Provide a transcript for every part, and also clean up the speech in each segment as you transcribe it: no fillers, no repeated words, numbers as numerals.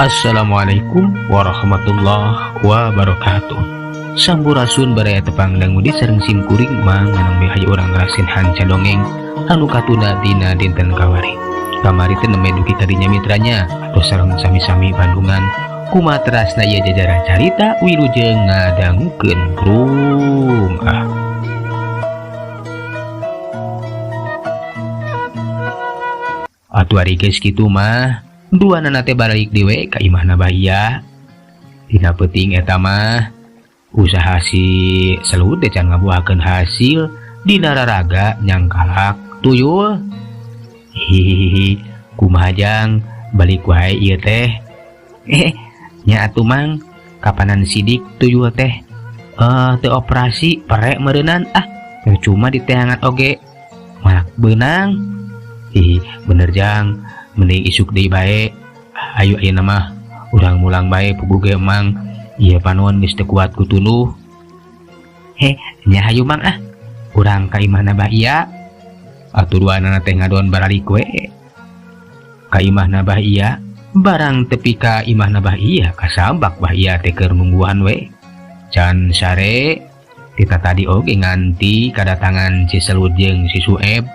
Assalamualaikum warahmatullahi wabarakatuh. Sampurasun baraya tepang dangu di sareng sim kuring Mang Anang hayu urang ngarasin hanca dongeng anu katunda dina dinten kamari. Kamari teh nembe dugi ka dinya mitranya atau sareng sami-sami Bandungan kumaha terasna ieu jajaran carita wilujeng ngadangukeun krung ah. Atuh ari geus kitu mah duanana teh balik dewe ka imahna Bahia. Dina peuting eta mah usaha si Selud teh can ngabuahkeun hasil dina raraga nyangkalak tuyul. Hihihi, kumaha jang balik wae ieu teh. Nya atuh Mang, kapanan sidik tuyul teh. Teu operasi perek meureunnan ah, percuma diteangan oge. Malak beunang. Ih, bener jang, mending isuk deui bae. Ayo ayeuna mah urang mulang bae puguh ge Mang. Ieu panon geus teu kuat ku tunduh. Heh, nya hayu Mang ah. Urang ka imahna Bah Iya. Atuh duanana teh ngadon baralik we. Ka imahna Bah Iya, barang tepi ka imahna Bah Iya kasambak Bah Iya teh keur nungguan we. Can sare tita tadi oge nganti kadatangan si Selud jeung si Sueb.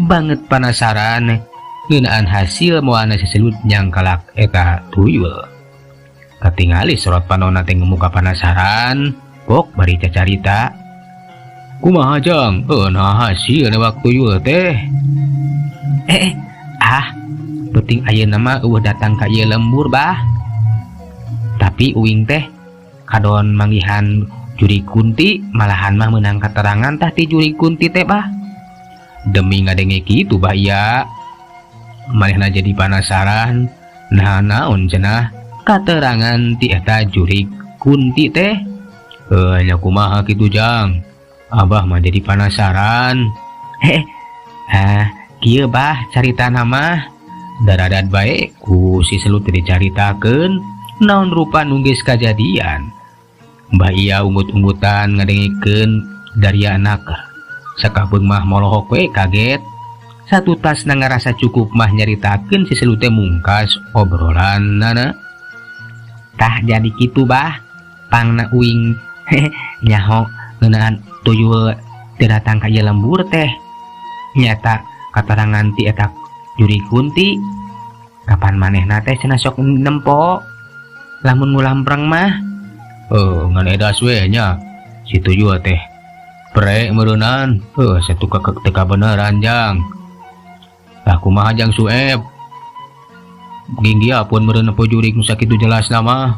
Banget penasaran ngeunaan hasil moana si Selud nyangkalak eta tuyul. Katingali sorot panonna teh ngemuka penasaran, pok bari cacarita. Kumaha jang? Nah hasil newak tuyul teh. Ah, penting ayeuna mah eueuh datang ka ieu lembur bah. Tapi uing teh kadon manggihan juri kunti, malahan mah meunang katerangan tah ti juri kunti teh bah. Demi ngadenge kitu bah iya. Manehna jadi penasaran. Nah naon cenah katerangan ti eta juri kunti teh. Nya kumaha kitu jang? Abah mah jadi penasaran. Kieu bah caritana mah. Daradat bae ku si Selud teh dicaritakeun naon rupa nu geus kajadian. Mbah Iya ungut-ungutan ngadengikeun dari anak. Sakapeung mah molohok we kaget. Satu tas na ngarasa cukup mah nyaritakeun si Selud teh mungkas obrolanana. Tah jadi kitu bah, pangna uing nyaho ngeunaan tuyul teu datang ka ieu lembur teh. Nyata katarangan ti eta juri kunti. Kapan manehna teh cenah sok nempo lamun ngulampreng mah. Ngan edas we nya si tuyul teh. Pre meureunan, satu teu kabeneran jang. Lah kumaha jang Sueb? Ginggia pun meureun nempo jurig nu sakitu jelasna mah.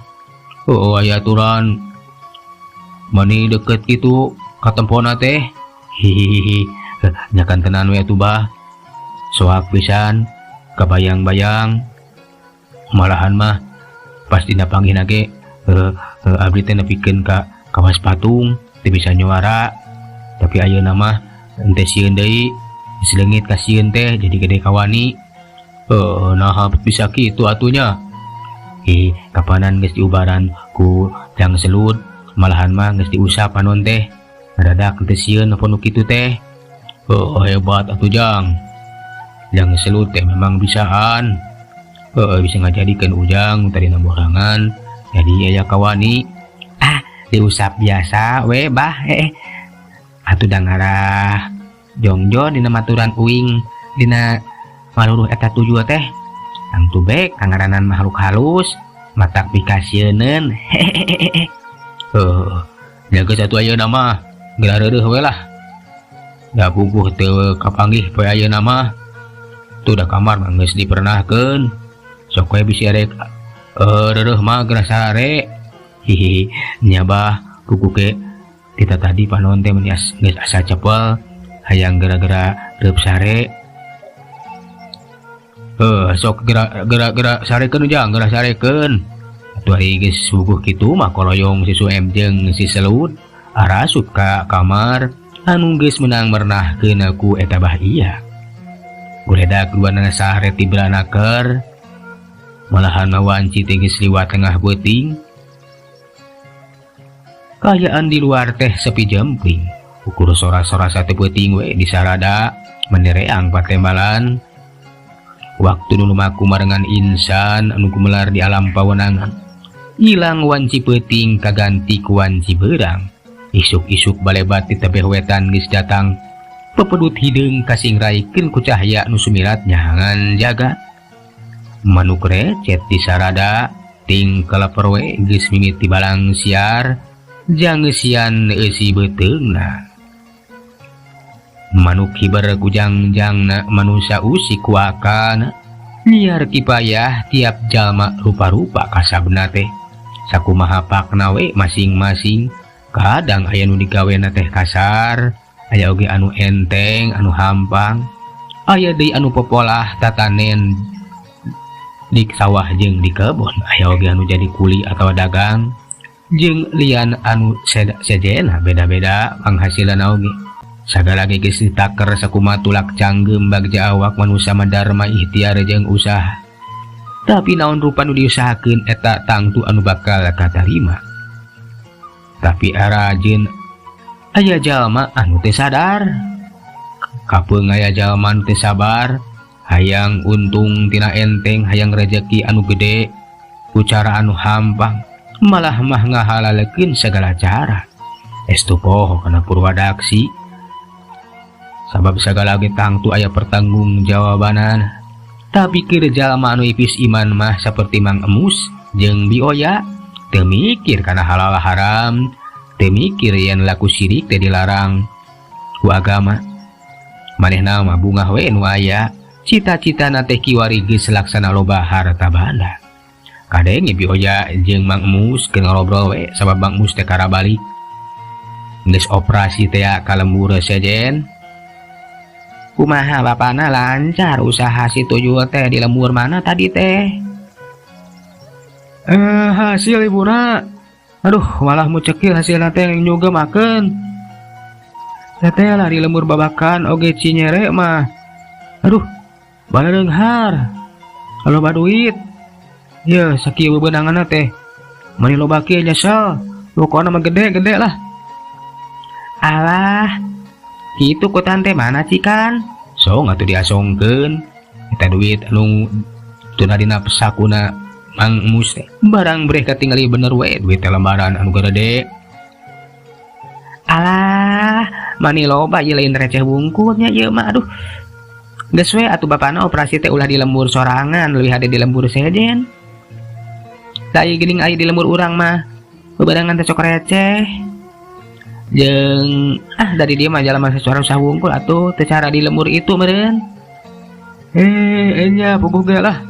Aya aturan. Mani deket kitu katempona teh. Hihihi, nya kantenan we atuh bah. Soak pisan, kabayang-bayang. Malahan mah pas dina panggihna ge, abdi teh nepikeun ka kawas patung, teu bisa nyuara. Tapi ayeuna mah henteu sieun deui, geus leungit ka sieun teh jadi gede kawani. Naha bisa kitu atunya. Ih, kapanan geus diubaran ku Jang Selud, malahan mah geus diusap panon teh. Ngadadak henteu sieun apa nu kitu teh. Hebat atuh Jang. Jang Selud teh memang bisaan. Bisa ngajadikeun ujang tadina borangan jadi aya kawani. Ah, diusap biasa we bah. Atuh da ngarah jongjon dina maturan uing dina maluruh eta tuyul teh. Tangtu bek kangaranan makhluk halus matak pikasieuneun. Hehehe. Jaga satu ayeuna mah geura reureuh we lah. Da puguh teu kapanggih poe ayeuna mah. Tuh da kamar mah geus dipernahkeun. Sok we bisi arek reureuh mah geura sarare. Hihihi, nya bah puguh ge kita tadi panon teh meni geus asa cepel hayang gara-gara reup sare. Sok gera-gera sarekeun ujang, gera sarekeun. Atuh ari geus suguh kitu mah koloyong si Sueb jeung si Selud arasup ka kamar anu geus meunang merenahkeun ku eta bah iya. Goledak duanana sare ti beranaker. Malahan mah wanci teh geus liwat tengah beuting. Kaayaan di luar teh sepi jempling. Ukur sora-sora sate peuting we disarada menereang patembalan. Waktu nu lumaku marengan insan anu gumelar di alam pawenangan. Ilang wanci peuting kaganti ku wanci beurang. Isuk-isuk balebat di tebeh wetan geus datang. Pepedut hideung kasingraikeun ku cahya nu sumirat nyahangan jagat. Manuk recet di sarada ting kaleper we geus mimiti balang siar jangeusian eusi beuteungna. Manuk hiber ku jangjangna manusia usik ku akalna. Nyiar kipayah tiap jalma rupa-rupa kasabna teh. Sakumaha pakna we masing-masing. Kadang aya nu digawena teh kasar, aya oge anu enteng, anu hampang. Aya deui anu popolah tatanen di sawah jeung di kebon, aya oge anu jadi kuli atawa dagang jeung lian anu sejena beda-beda panghasilan oge. Sagala ge geus ditaker sakumaha tulak canggeum bagja awak manusia madarma ikhtiar jeung usaha. Tapi naon rupa nu diusahakeun eta tangtu anu bakal katarima. Tapi arajin aya jalma anu teu sadar. Kapeung aya jalma anu teu sabar, hayang untung tina enteng, hayang rejeki anu gede ku cara anu hampang, malah mah ngahalalekeun sagala cara. Estu poho kana purwadaksi. Sabab sagala ge tangtu aya pertanggungjawabanan. Tapi keur jalma anu ipis iman mah saperti Mang Emus jeung Bioya, teu mikir kana halal haram, teu mikir yen laku sirik teh dilarang ku agama. Manehna mah bungah we nu aya, cita-citana teh kiwari geus laksana loba harta banda. Kadenge Bioya jeung Mang Emus keur ngobrol we sabab Mang Emus teh karabalik. Geus operasi teh ka lembur sejen. Kumaha bapana lancar usaha si tuyul teh di lembur mana tadi teh? Hasil ibuna. Aduh, malah mucekil hasilna teh nyuga makeun. Teteh lah di lembur babakan oge Cinyere mah. Aduh, baleunghar. Loba duit. Ye, sakieu bebenanganna teh. Mani loba kieu nyesel. Pokona mah gede-gede lah. Alah, kitu ku tante mana cikan? Song atuh diasongkeun. Eta duit anu tuna dina sakuna Mang Emus teh. Barang breh katingali bener we duit teh lembaran anu gede. Alah, mani loba ieu lain receh wungkulnya ieu mah aduh. Geus we atuh bapana operasi teh ulah di lembur sorangan, leuwih hade di lembur sejen. Da ieu geuning aya di lembur urang mah bebarengan teh sok receh. Jeung dari dia mah jalma secara usaha wungkul atuh teu cara di lembur itu meureun. Enya puguh ge lah.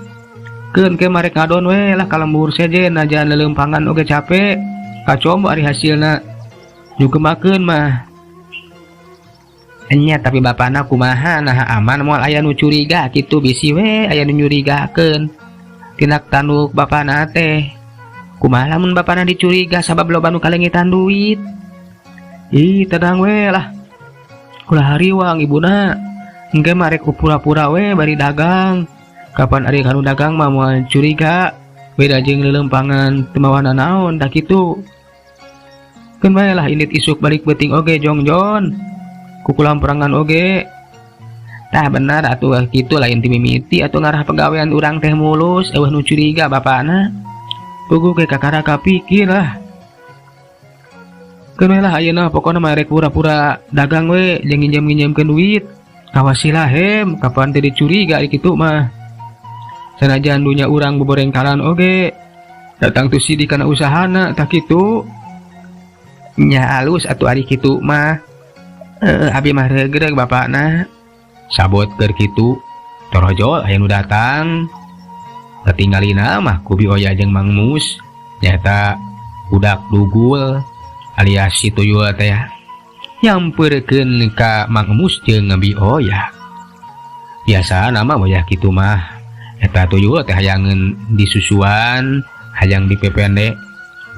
Keun ke marek ngadon we lah ka lembur sejen najan leuleumpangan oge capek. Kacombo ari hasilna nyugemakeun mah. Enya tapi bapana kumaha naha aman moal aya nu curiga kitu bisi we aya nu nyurigakeun. Tindak tanduk bapana teh. Kumaha lamun bapana dicuriga sabab loba nu kalengitan duit. Ih, tenang we lah. Ulah hariwang ibuna. Engke marek ku pura-pura we bari dagang. Kapan ari kanu dagang mah moal curiga. Beda jeung leuleumpangan teu mawana naon tah kitu. Keun bae lah indit isuk balik beuting oge jongjon. Kukulam perangan oge. Tah benar atuh kitu lain ti mimiti atuh ngarah pagawean urang teh mulus eueuh nu curiga bapana. Puguh ge kakara kapikir lah. Keun we lah ayeuna pokona mah rek pura-pura dagang we jeung nginjem-nginjemkeun duit. Kawasilah hem kapan teh dicuriga ari kitu mah. Sanajan dunya urang boborengkalan oge. Datang tu sidik kana usahana tah kitu. Nya alus atuh ari kitu mah. Abi mah regreg bapana. Sabot keur kitu torojol aya nu datang. Katinggalina mah ku Bioya jeung Mang Mus nyaeta budak dugul alias si tuyul teh nyamperkeun ka Mang Mus jeung Bioya. Biasa nama wayah kitu mah eta tuyul teh hayangeun disusuan, hayang dipepende,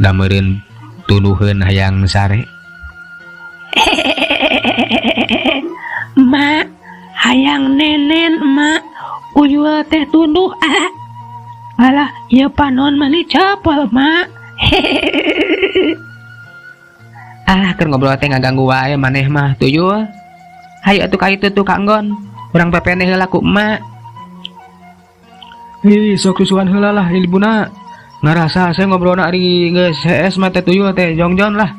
da meureun tunuheun hayang sare. Mak, hayang nenen mak, uyul teh tunduh ah. Alah, ieu panon mani capel mak. Ah, keur ngobrol teh ngaganggu wae maneh mah tuyul. Hayu atuh ka itu tuh kanggon. Urang pepende heula ku emak. Hi, sok susuan heula lah ibuna. Ngarasa saya ngobrolna ari geus hees mah teh tuyul teh jongjon lah.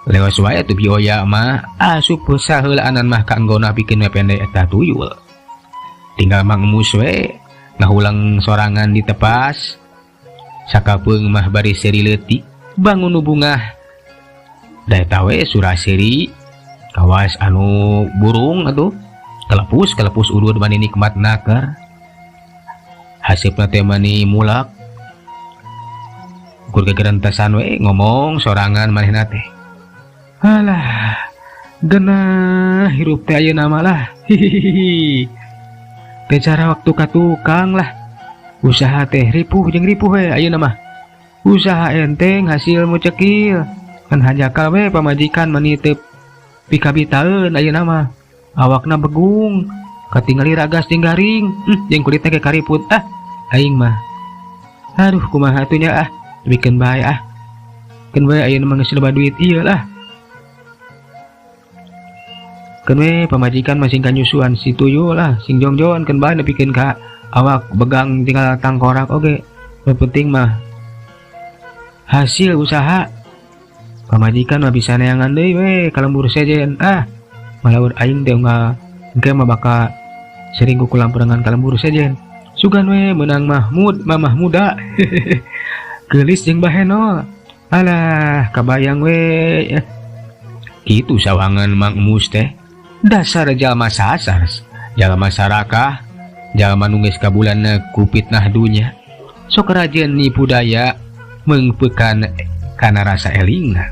Lewas wae tuh bioya mah asup saheulaanan mah kanggona bikin we pendek eta tuyul. Tinggal Mang Emus we ngahulang sorangan di tepas. Sakapeung mah bari seuri leutik bangun nu bungah. Da eta we suraseri kawas anu burung atuh. Kelepus kelepus urut mani nikmat naker. Haseupna teh mani mulak. Ukur gegerentasan we ngomong sorangan manehna teh. Alah, genah hirup teh ayeuna mah lah. Hihihi. Teh cara waktu ka tukang lah. Usaha teh ripuh jeung ripuh we ayeuna mah. Usaha enteng hasil mu cekil. Kan hanjakal we pamajikan mani teu pikabitaeun ayeuna mah. Awakna begung, katingali ragas jeung garing, jeung kulitna ge kariput. Ah, aing mah. Aduh, kumaha atuh nya ah, bikeun bae ah. Keun bae ayeuna mah geus loba duit ieu lah. Keun we pamajikan mah sing kanyusuan si tuyul lah, sing jongjon keun bae nepikeun ka awak begang tinggal tangkorak oge. Nu penting mah hasil usaha. Pamajikan mah bisa neangan deui we ka lembur sejen. Ah, malaur aing teh unggal engke mah bakal sering kukulamperengan ka lembur sejen. Sugan we meunang Mahmud, mamah muda. Geulis jeung bahenol. Alah, kabayang we. Kitu sawangan Mang Emus teh. Dasar jalma sasar, jalma sarakah, jalma nu geus kabulanna ku fitnah dunya. Sok rajin nipu daya meungpeukan kana rasa elingna.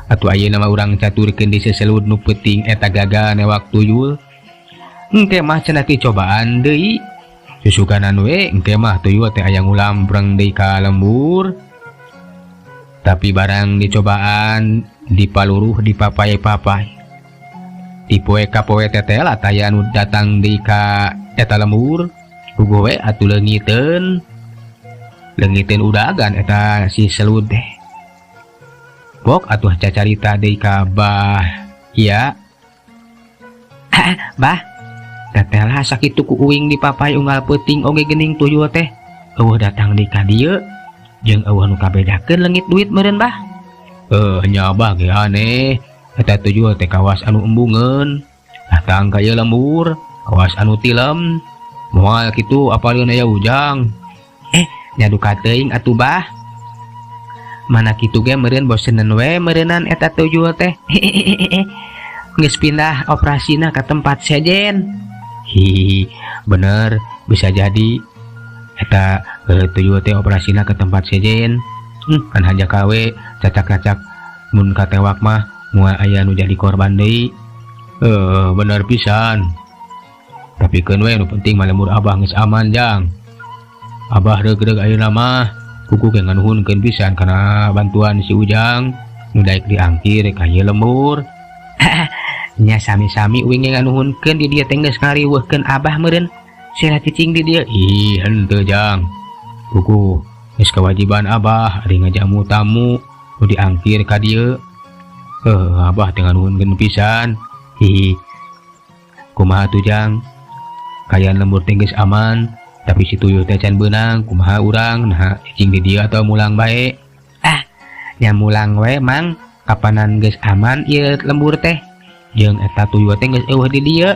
Atuh ayeuna mah urang caturkeun di seselud nu peuting eta gagal newak tuyul. Engke mah cenah ti cobaan deui. Susuganan we engke mah tuyul teh aya ngulampreng deui ka lembur. Tapi barang dicobaan dipaluruh dipapai-papai. Di poe ka poe teteh lah taya nu datang deui ka eta lembur. Puguh we atuh leungiteun. Leungiteun udagan eta si selud teh. Pok atuh cacarita deui ka Bah iya. Bah, teteh lah sakitu ku uing dipapai unggal peuting oge geuning tuyul teh. Eueuh datang deui ka dieu jeung eueuh nu kabedakeun leungit duit meureun bah. Nya bah ge aneh. Eta tuyul teh kawas anu embungeun. Datang ka ieu lembur, kawas anu tilem. Moal kitu apaleun aya ujang. Nya duka teuing atuh bah. Mana kitu ge meureun bosenan we meureunan eta tuyul teh. Geus pindah operasina ka tempat sejen. Hihi, bener bisa jadi eta tuyul teh operasina ke tempat sejen. Kan hanjakal we cacak-cacak mun katewak mah moal aya nu jadi korban deui. Bener pisan. Tapi keun we nu penting mah lembur abah geus aman jang. Abah reug-reug ayeuna mah kuku ge nganuhunkeun pisan kana bantuan si Ujang nu daek diangkir ka ieu lembur. Nya sami-sami uing ge nganuhunkeun di dieu teh geus ngariweuhkeun abah meureun. Sila cicing di dieu. Ih, henteu jang. Kuku geus kewajiban abah ari ngajamu tamu nu diangkir ka dieu. Abah teh nganuhunkeun pisan. Hihi. Kumaha tuh jang? Kaayaan lembur teh geus aman, tapi si tuyul teh can beunang. Kumaha urang nah cicing di dieu atau mulang bae? Ah, nya mulang we mang. Kapanan geus aman ieu lembur teh? Jeung eta tuyul teh geus eueuh di dieu.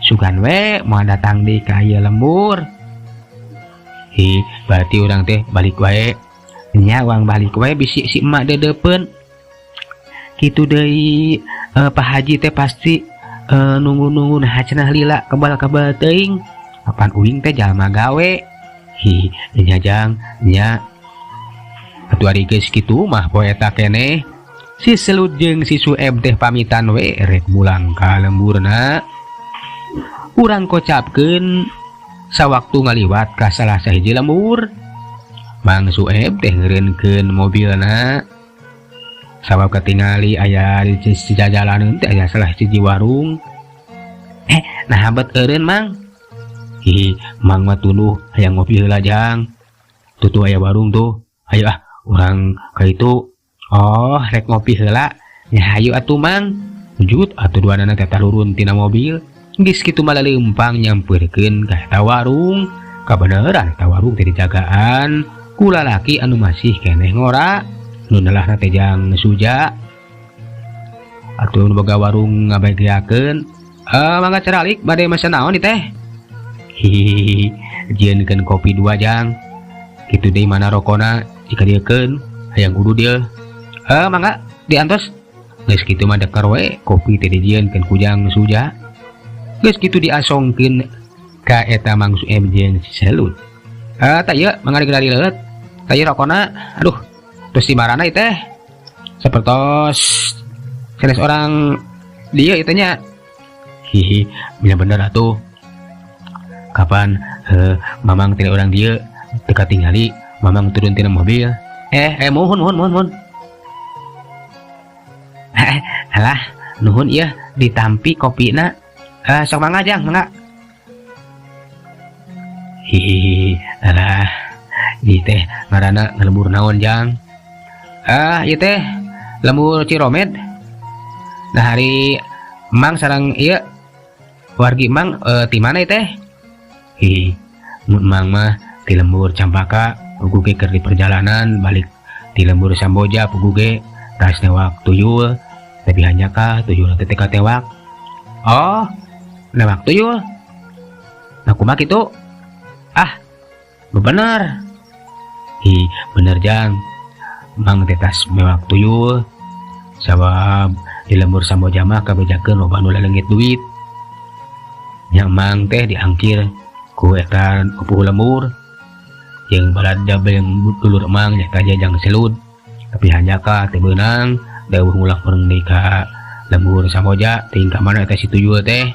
Sugan we moal datang deui ka ieu lembur. Hi, berarti urang teh balik wae. Nya urang balik wae bisi si emak deudeupeun. Kitu deui, Pak Haji teh pasti nunggu-nunggu nah cenah lila kebal-kebal teuing. Kapan uing teh jalma gawe. Hi, nya jang, nya. Atuh ari geus kitu mah poe eta keneh. Si Selud jeung si Sueb teh pamitan we rek mulang ka lemburna. Urang kocapkeun sawaktu ngaliwat ka salah sahiji lembur. Mang Sueb teh ngeureunkeun mobilna. Sabab katingali aya di sisi jajalaneun teh aya salah siji warung. Nah bet eureun mang. Hihi, mang mah tunduh hayang ngopi heula jang. Tuh tuh aya warung tuh. Ayo ah, urang ka itu. Oh, rek ngopi heula. Nya hayu atuh mang. Wujud atuh duanana teh tarurun tina mobil. Geus kitu mah leumpang nyampeurkeun ka eta warung. Kabeneran eta warung teh dijagaan ku lalaki anu masih keneh ngora nu nelahna teh Jang Suja. Atuh nu boga warung ngabagiakeun, "Mangga caralik, bade mesen naon ieu teh?" "Hihihi, jieunkeun kopi dua, Jang. Kitu deui mana rokona dikadieukeun, hayang udud ieu." "Mangga diantos." Geus kitu mah deker we kopi teh dijieunkeun ku Jang Suja. Geus kitu diasongkeun ka eta Mang Sueb jeung si Selud. "Tah ieu mangga dileut. Tah ieu rokona." "Aduh, terus di marana ieu teh? Sapertos sanes orang dieu ieu teh nya." "Hihi, nya bener atuh. Kapan Mamang tidak orang dieu, teu katingali Mamang turun tina mobil." "Muhun muhun muhun muhun. Alah, nuhun ieu ditampi kopina. Sok mangga, Jang, mangga." "Hihihi, alah, ieu teh ngaranna lembur naon, Jang?" "Ah, ieu teh lembur Ciromed. Nah, ari Mang sareng ieu wargi Mang ti mana ieu teh?" "Hi, mun Mang mah ti lembur Campaka, puguh ge keur di perjalanan balik ti lembur Samboja, puguh ge tas newak tuyul, tapi hanjakal tuyul teh teu katewak." "Oh, newak tuyul. Nah, kumaha kitu? Ah, bener." "Hi, bener, Jang. Mang teh tas mewak tuyul. Sabab di lembur Samboja mah kabejakeun loba nu laleungit duit. Nya Mang teh diangkir ku eta pupuhu lembur jeung balad jeung dulur Mang nyaeta Jajang Selud. Tapi hanjakal teu beunang, da euweuh ngulang urang deui ka lembur Samboja, teuing ka mana eta si tuyul teh."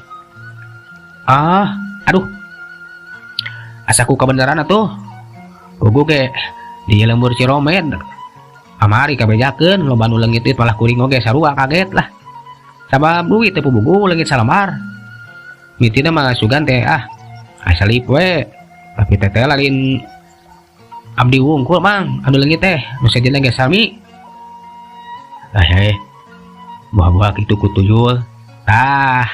"Ah, aduh. Asa ku kabeneran atuh. Puguh ge di lembur Ciromed kamari kabejakeun loba nu leungit duit, malah kuring oge sarua kaget lah. Sabab duit teh puguh leungit salambar. Mitina mah sugan teh ah asalip we. Tapi teteh lain abdi wungkul, Mang, anu leungit teh, nu sejenna ge sami. Ah buah-buah kitu ku tuyul. Tah,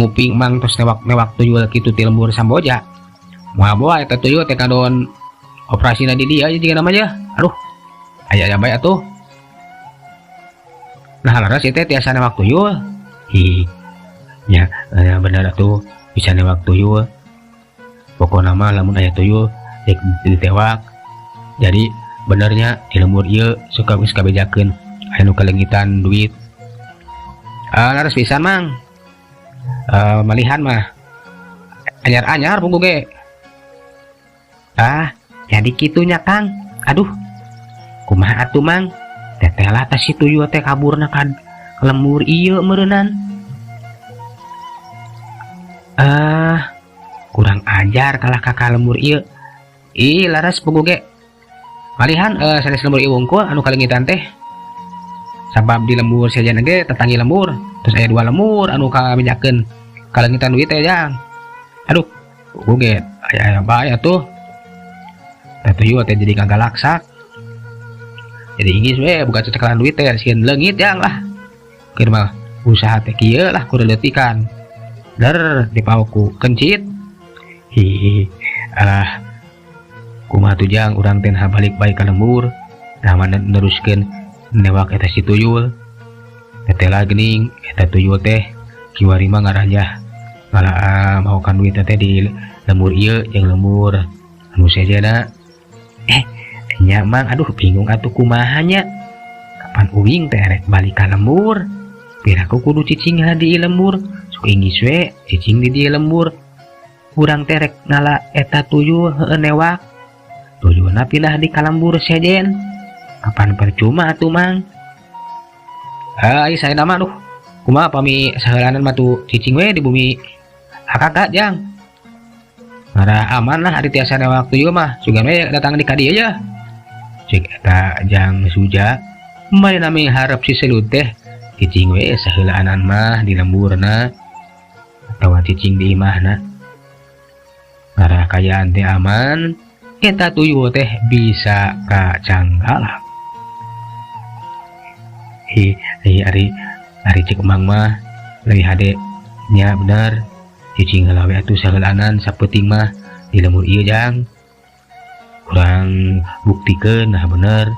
nguping Mang tos newak-newak tuyul kitu ti lembur Samboja. Moal-moal eta tuyul teh kadon operasina di dieu jiga namanya. Aduh, aya aya bae atuh. Nah, leres ieu teh tiasa newak tuyul." "Hi, nya bener atuh bisa newak tuyul. Pokona mah lamun aya tuyul rek ditewak. Jadi benernya di lembur ieu suka geus kabejakeun aya nu kaleungitan duit." "Ah, leres pisan, Mang. Malihan mah anyar-anyar puguh ge." "Ah, jadi kitunya, Kang. Aduh, kumaha atuh, Mang? Teteh lah tas si tuyul teh kaburna ka lembur ieu meureunan. Ah, kurang ajar kalah ka lembur ieu. Ih, laras puguh ge. Malihan sanes lembur ieu wungkul anu kaleungitan teh. Sabab di lembur sejen ge tetanggi lembur, terus aya dua lembur anu kabejakeun kaleungitan duit teh, Jang. Aduh, puguh ge aya aya bae atuh. Teh tuyul teh jadi kagalaksak. Jadi ingis we buka cecekelan duit teh sieun leungit, Jang, lah. Keur mah usaha teh kieu lah kudu leutikan. Der dipaok ku kencit. Hihi, alah, kumaha tuh, Jang, urang teh nah balik bae ka lembur. Nah, mana neruskeun newak eta si tuyul. Teteh lah geuning eta tuyul teh kiwari mah ngarajah ngala maokan duit teh di lembur ieu jeung lembur anu sejenna. Nya Mang, aduh, bingung atuh kumaha nya. Kapan uing teh rek balik ka lembur? Piraku kudu cicing di lembur. Sok inggis we cicing di dieu lembur. Urang teh rek ngala eta tuyul heueuh newak. Tuyulna pindah di ka lembur sejen. Kapan percuma atuh, Mang?" "Ah, saya nama aduh. Kumaha pami saheulanan mah tuh cicing we di bumi akak, Jang. Ngarah aman lah, ari tiasa newak tuyul mah sugan we datang di ka dieu ya." Cek eta Jang Suja. Mari nami harap si Selut teh cicing we saheulaanan mah di lemburna atawa cicing di imahna. Ngarah kayaan teh aman, eta tuyul teh bisa kacanggalak. Hi, hi, ari ari cek Mang mah leuwih hade nya bener cicing heula we atuh saheulaanan, sapeuting mah. Di lembur ieu, Jang, kurang buktikeun. Nah, bener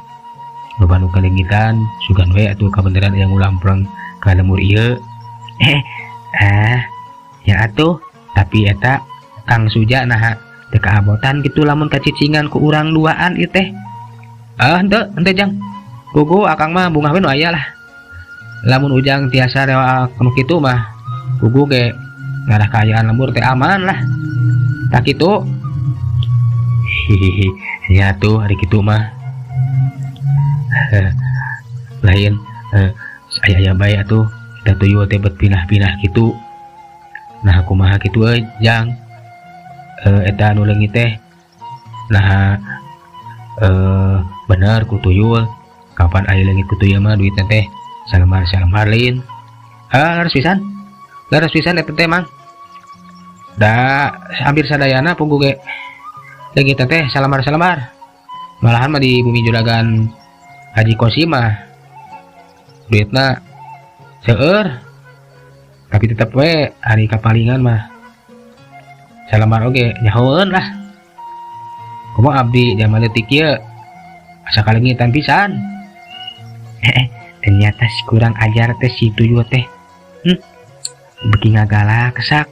loba nu kaleungitan, sugan we atuh kabeneran aya ngulampreng ka lembur ieu. Eh ah ya atuh, tapi eta Kang Suja nah teu kaabotan gitu lamun kacicingan ku urang duaan ieu teh? Ah, henteu, henteu, Jang. Puguh akang mah bungah we nu aya lah. Lamun Ujang tiasa rewa nu kitu mah, puguh ge ngarah kaayaan lembur teh aman lah. Tah kitu. Hihihi, nya tuh hari kitu mah. Lain aya aya bae atuh kita tuyul teh bet pindah-pindah kitu. Nah, kumaha kitu euy, Jang? Eta anu leungit teh nah bener ku tuyul? Kapan aya leungit ku tuyul mah duitna teh salembar-salembar lain? Ah, leres pisan. Leres pisan eta teh, Mang. Da hampir sadayana puguh ge leungit teh salembar-salembar. Malahan mah di bumi Juragan Haji Kosim mah duitna seueur. Tapi tetep we ari kapalingan mah salembar oge nyahoeun lah. Kumaha abdi jaman leutik ieu asa kaleungitan pisan. Eh, ternyata si kurang ajar teh, si tuyul teh. Beki ngagalak sak.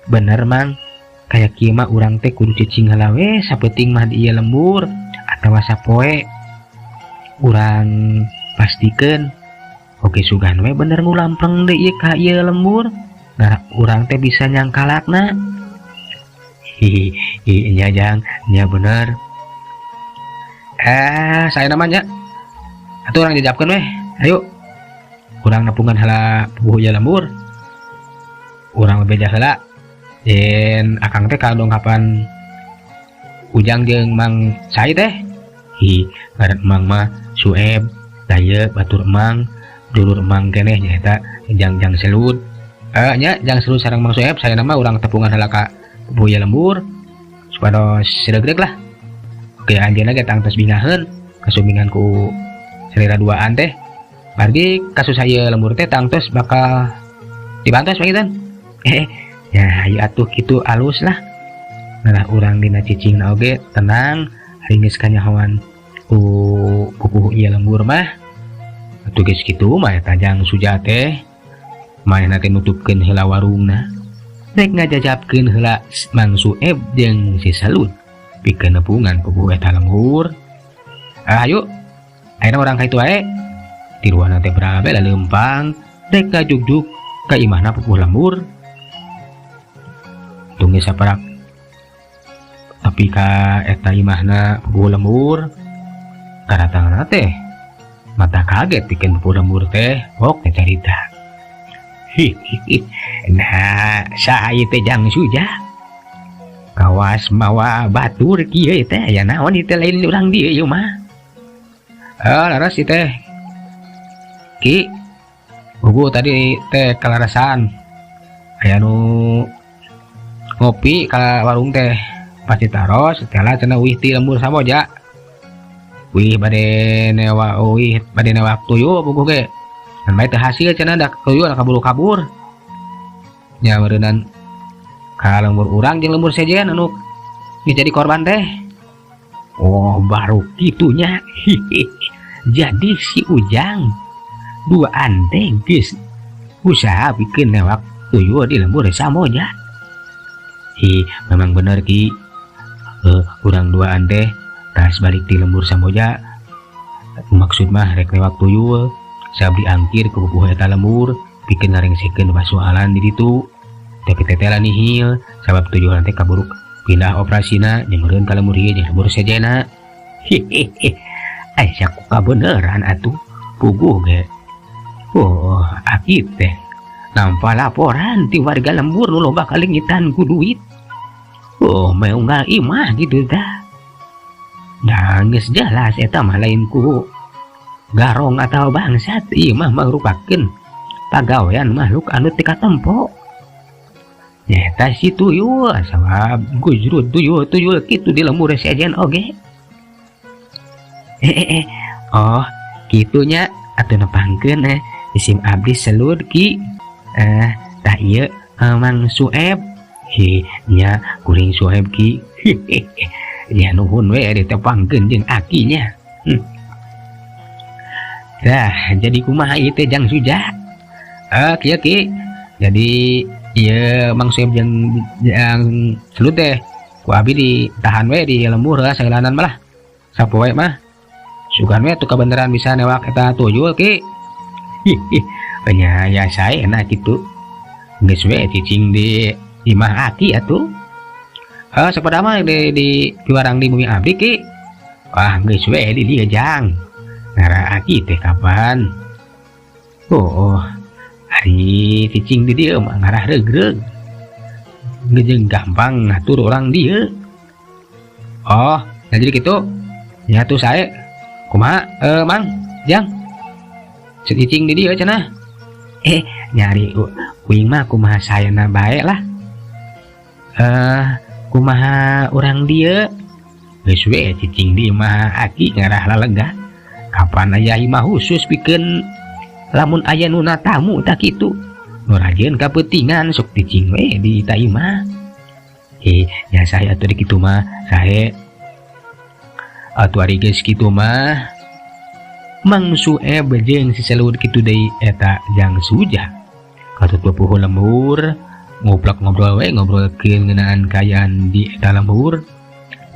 Bener, Mang. Kayak kieu mah urang teh kudu cicing heula we sapeuting mah di ieu lembur atawa sapoe. Urang pastikeun oke sugan we bener ngulampreng deui ieu ka ieu lembur. Nah, urang teh bisa nyangkalakna. Hihi, nya Jang, nya bener. Eh, saya namanya. Atuh urang jajabkeun weh. Ayo. Urang nepungan heula puguh ieu lembur. Urang bebeja heula. Yen akang teh kadongkapan Ujang jeung Mang Sai teh. Hi, ngaran Emang mah Sueb, da ieu batur Emang, dulur Emang keneh nyaeta Jang-jang Selud. Eh, nya Jang Selud sareng Mang Sueb, saya nama urang tepungan heula ka puguh ieu lembur supados siregreg lah. Oke, anjeunna ge tangtos bingaheun kasumpingan ku salira duaan teh. Margi kasus ieu lembur teh tangtos bakal dibantos panginten. Eh, ya hayu atuh kitu alus lah. Nah, urang dina cicingna oge tenang, ari geus kanyahoan ku pupuhu ieu lembur mah. Atuh geus kitu mah eta Jang Suja teh manehna teh nutupkeun heula warungna. Rek ngajajabkeun heula Mang Sueb jeung si Salud pikeun nepungan pupuhu eta lembur. Ah, ayo. Ayeuna urang ka itu wae. Tiluanna teh berabe leumpang rek ngajugjug ka imahna pupuh lembur. Tunggu saparak tapi ka eta imahna pupuh lembur, karatanganna teh mata kaget bikin pupuh lembur teh ok teh carita. Hihihi, nah saha ieu teh, Jang Suja? Kawas mawa batur kieu teh, aya naon ieu teh? Lain urang dieu ieu mah. Ah, laras ieu teh, Ki. Puguh tadi teh kalarasan aya nu ngopi ka warung teh, pasti taros setelah cenah uih ti lembur Samboja, wih bade newa, wih bade newak tuyul. Puguh ge dan bae teu hasil cenah, da tuyul kaburu kabur nya meureunnan ka lembur urang jeung lembur sejen anu geus jadi korban teh. Oh, baru kitunya. Jadi si Ujang duaan teh geus usaha bikin newak tuyul di lembur Samboja. Hi, memang bener, Ki. Urang duaan teh tas balik di lembur Samboja, maksud mah rek newak tuyul, sabdi angkir ke pupuh eta lembur bikin ngarengsekeun pasoalan di ditu, tapi tetela nihil sabab tuyul teh kaburu pindah operasina jeung meureun ka lembur ieu jeung lembur sejena. Hihihi, aya ku kabeneran atuh puguh ge. Oh, akit teh nampa laporan ti warga lembur nu loba kalengitan ku duit. Oh, meunggal imah gitu dah. Nah, geus jelas eta mah lain ku garong atau bangsat, ieu mah mangrupakeun pagawean makhluk anu teu katempo. Nyata si tuyul sabab gujrut tuyul tuyul kitu di lembur sejen oge. Eh, eh, eh. Oh, kitunya atuh, nepangkeun isim abdi Selud, Ki. Eh, tah ieu Mang Sueb. Hi, nya kuring Sueb, Ki. Ya nuhun we ditepangkeun jeung akinya. Dah jadi kumaha ieu teh Jang Suja? Kieu Ki. Jadi ieu Mang Sueb jeung Jang Selut teh ku abi ditahan we di lembur lah sagalanan malah. Sapoe mah. Sugan we tuh kabeneran bisa newak eta tuyul Ki. Nya ya sae na kitu. Geus we cicing di imah aki atuh. Sapada mah di piwarang di bumi abdi Ki. Wah geus we di dieu Jang. Ngara aki teh kapan? Oh, ari cicing di dieu mah ngarah regreg. Geus gampang ngatur orang dieu. Oh, nah jadi kitu. Nya tuh sae. Kumaha Mang? Jang. Cicing di dieu cenah. Nyari uing mah kumaha saena bae lah. Kumaha urang dieu? Geus we cicing di imah aki ngarah lalega. Kapan aya imah khusus pikeun lamun aya nu tamu tak kitu. Nu rajin kapeutingan sok cicing we di ta imah. Ya saya atuh di kitu mah sae. Atuh ari geus kitu mah Mang Sueb jeung si Selud kitu deui eta Jang Suja. Katutup puhu lembur nguplak ngobrol we ngobrolkeun ngeunaan kaayaan di eta lembur.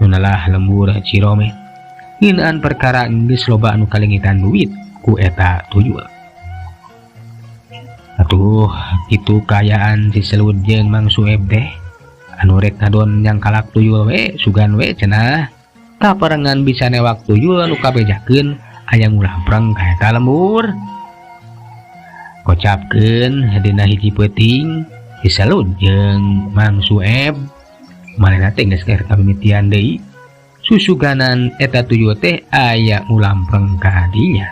Nu nalah lembur Cirome. Ngeunaan perkara geus loba anu kalengitan duit ku eta tuyul. Atuh kitu kaayaan si Selud jeung Mang Sueb teh anu rek ngadon yang kalak tuyul we sugan we cenah kaparengan bisa newak tuyul anu kabejakeun aya ngulampreng ka eta lembur. Kocapkeun dina hiji peuting si Selud jeung Mang Sueb manehna teh geus keur kamimitian deui susuganan eta tuyul teh aya ngulampreng ka dinya.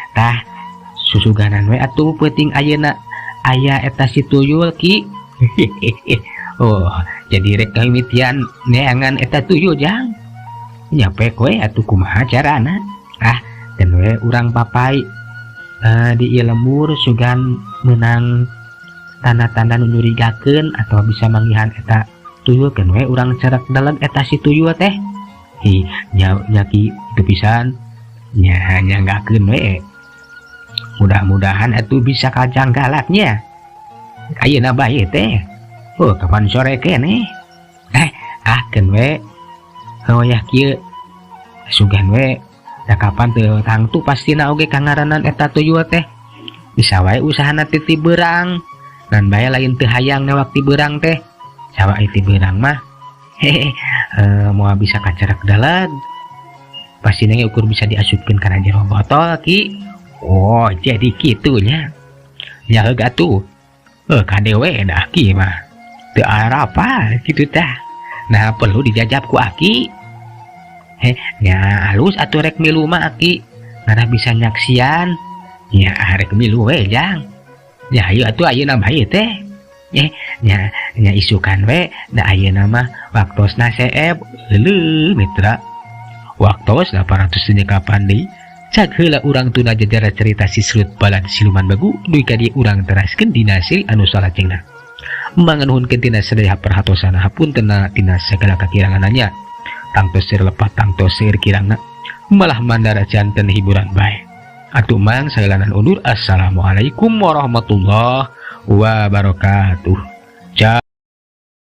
Tah susuganan we atuh peuting ayeuna aya eta si tuyul Ki. Oh, jadi rek kamimitian neangan eta tuyul Jang. Nyapek we atuh kumaha carana? Ah, dan we urang papai di ieu lembur sugan meunang tanda-tanda nu nyurigakeun atau bisa manggihan eta tuyul keun we urang cerak daleg eta si tuyul teh. Hi, nya Ki itu pisan. Nya nyanggakeun we. Mudah-mudahan atuh bisa kajanggalatnya. Ayeuna bae teh. Oh, kapan sore keneh? Ah keun we. Wayah kieu sugan we da kapan teu tangtu pastina oge kangaranan eta tuyul teh. Bisa wae usahana teh ti beurang. Dan bae lain teu hayang newak ti beurang teh. Sawa ti beurang mah. Hehe, moal bisa kacerak daleg. Pastina ge ukur bisa diasupkeun kana jero botol Ki. Oh, jadi kitunya. Ya heug atuh. Kade we dah Ki mah. Teu arapa kitu tah. Nah, perlu dijajab ku aki. Nya alus atuh rek milu mah aki. Ngarah bisa nyaksian. Nya rek milu we Jang. Ya hayu atuh ayeuna bae teh. Nya nya isukan we da ayeuna mah waktosna seeb leuleum mitra. Waktos 808 deui. Cag heula urang tuna jajara cerita si Selut balad siluman begu dugi ka dieu urang teraskeun dina seri anu salajengna. Manganuhunkeun tina sadaya perhatosana hapuntenna tina sagala kakirangananya. Tangtos seur lepat tangtos seur kirangna malah mandara janten hiburan bae. Atuh mang sagalanan undur. Assalamualaikum warahmatullahi wabarakatuh.